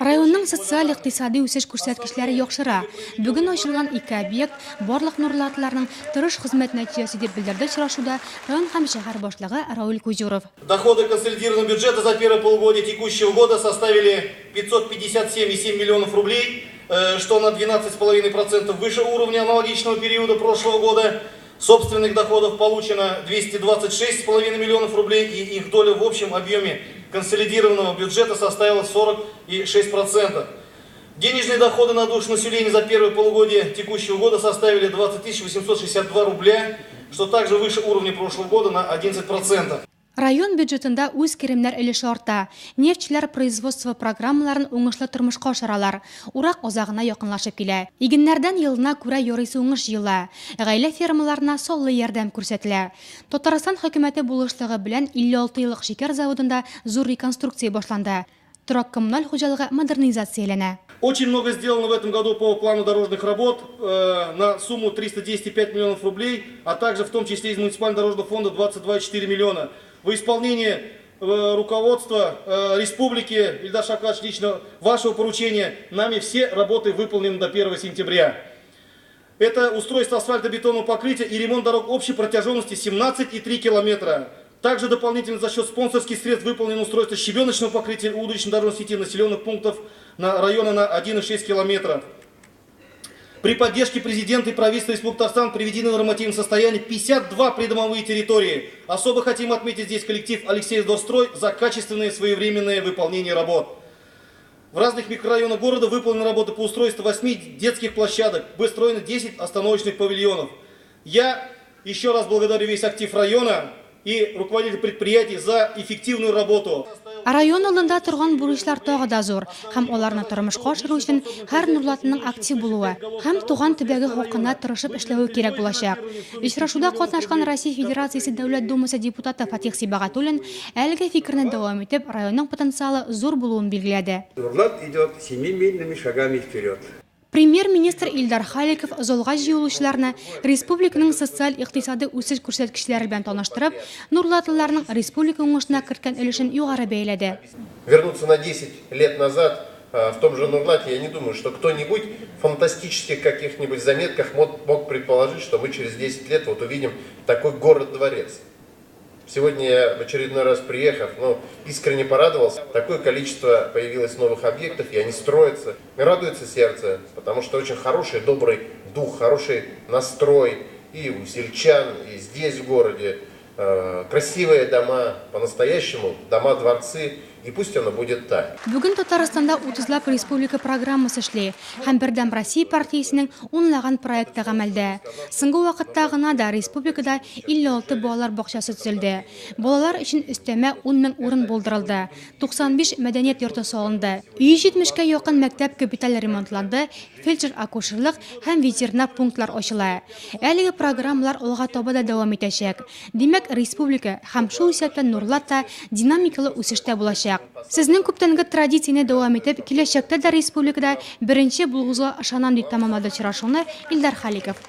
Районның социаль-икътисади үсеш күрсәткечләре яхшыра. Бүген ачылган ике объект, барлык нурлатлыларның тырыш хезмәт нәтиҗәсе, дип белдерде очрашуда район һәм шәһәр башлыгы Равил Кузюров. Доходы консолидированного бюджета за первое полугодие текущего года составили 557,7 миллионов рублей, что на 12,5% выше уровня аналогичного периода прошлого года. Собственных доходов получено 226,5 миллионов рублей, и их доля в общем объеме консолидированного бюджета составила 46%. Денежные доходы на душу населения за первое полугодие текущего года составили 20 862 рубля, что также выше уровня прошлого года на 11%. Район бюджетында үз керемнәр өлеше арта. Нефтьчеләр производство программаларын уңышлы тормышка ашыралар. Урак азагына якынлашып килә. Игеннәрдән елына күрә ярыйсы уңыш җыела. Гаилә фермаларына саллы ярдәм күрсәтелә. Татарстан хөкүмәте булышлыгы белән 56 еллык шикәр заводында зур реконструкция башланды. Торак-коммуналь хуҗалыгы модернизацияләнә. Очень много сделано в этом году по плану дорожных работ на сумму 310,5 миллионов рублей, а также в том числе из муниципального дорожного фонда 22,4 миллиона. В исполнении руководства республики, Ильдар Шавкатович, лично вашего поручения, нами все работы выполнены до 1 сентября. Это устройство асфальтобетонного покрытия и ремонт дорог общей протяженности 17,3 километра. Также дополнительно за счет спонсорских средств выполнено устройство щебеночного покрытия уличной дорожной сети населенных пунктов на района на 1,6 километров. При поддержке президента и правительства Республики Татарстан приведены в нормативное состояние 52 придомовые территории. Особо хотим отметить здесь коллектив Алексеевскдорстрой за качественное своевременное выполнение работ. В разных микрорайонах города выполнены работы по устройству 8 детских площадок, выстроено 10 остановочных павильонов. Я еще раз благодарю весь актив района и руководителей предприятий за эффективную работу. Район алдында торган бурычлар тагы да зур, һәм аларны тормышка ашыру өчен һәр нурлатның актив булуы һәм туган төбәге хакына тырышып эшләве кирәк булачак. Очрашуда катнашкан Россия Федерациясе Дәүләт Думасы депутаты Фатих Сибагатуллин әлеге фикерне дәвам итеп, районның потенциалы зур булуын билгеләде. Нурлат идет семимильными шагами вперед. Премьер-министр Илдар Халиков залга җыелучыларны республиканың социаль-икътисади үсеш күрсәткечләре белән таныштырып, нурлатлыларның республика уңышына керткән өлешен югары бәяләде. Вернуться на 10 лет назад в том же Нурлате, я не думаю, что кто-нибудь в фантастических каких-нибудь заметках мог предположить, что мы через 10 лет вот увидим такой город-дворец. Сегодня я в очередной раз приехав, искренне порадовался. Такое количество появилось новых объектов, и они строятся. Радуется сердце, потому что очень хороший, добрый дух, хороший настрой и у сельчан, и здесь в городе. Красивые дома, по-настоящему дома-дворцы, и пусть оно будет так. Бүген Татарстанда 30лап республика программасы эшли һәм Бердәм Россия партиясенең унлаган проекты гамәлдә. Соңгы вакытта гына да республикада 56 балалар бакчасы төзелде. Балалар өчен өстәмә 10 мең урын булдырылды. 95 мәдәният йорты салынды. 170кә якын мәктәп капиталь ремонтланды, фельдшер-акушерлык һәм ветеринар пунктлар ачыла. Әлеге программалар алга таба да дәвам итәчәк. Димәк, республика һәм шул исәптән Нурлат та динамикалы үсештә булачак. Сезнең күптәнге традицияне дәвам итеп, киләчәктә дә республикада беренче булуыгызга ышанам, дип тәмамлады очрашуны Илдар Халиков.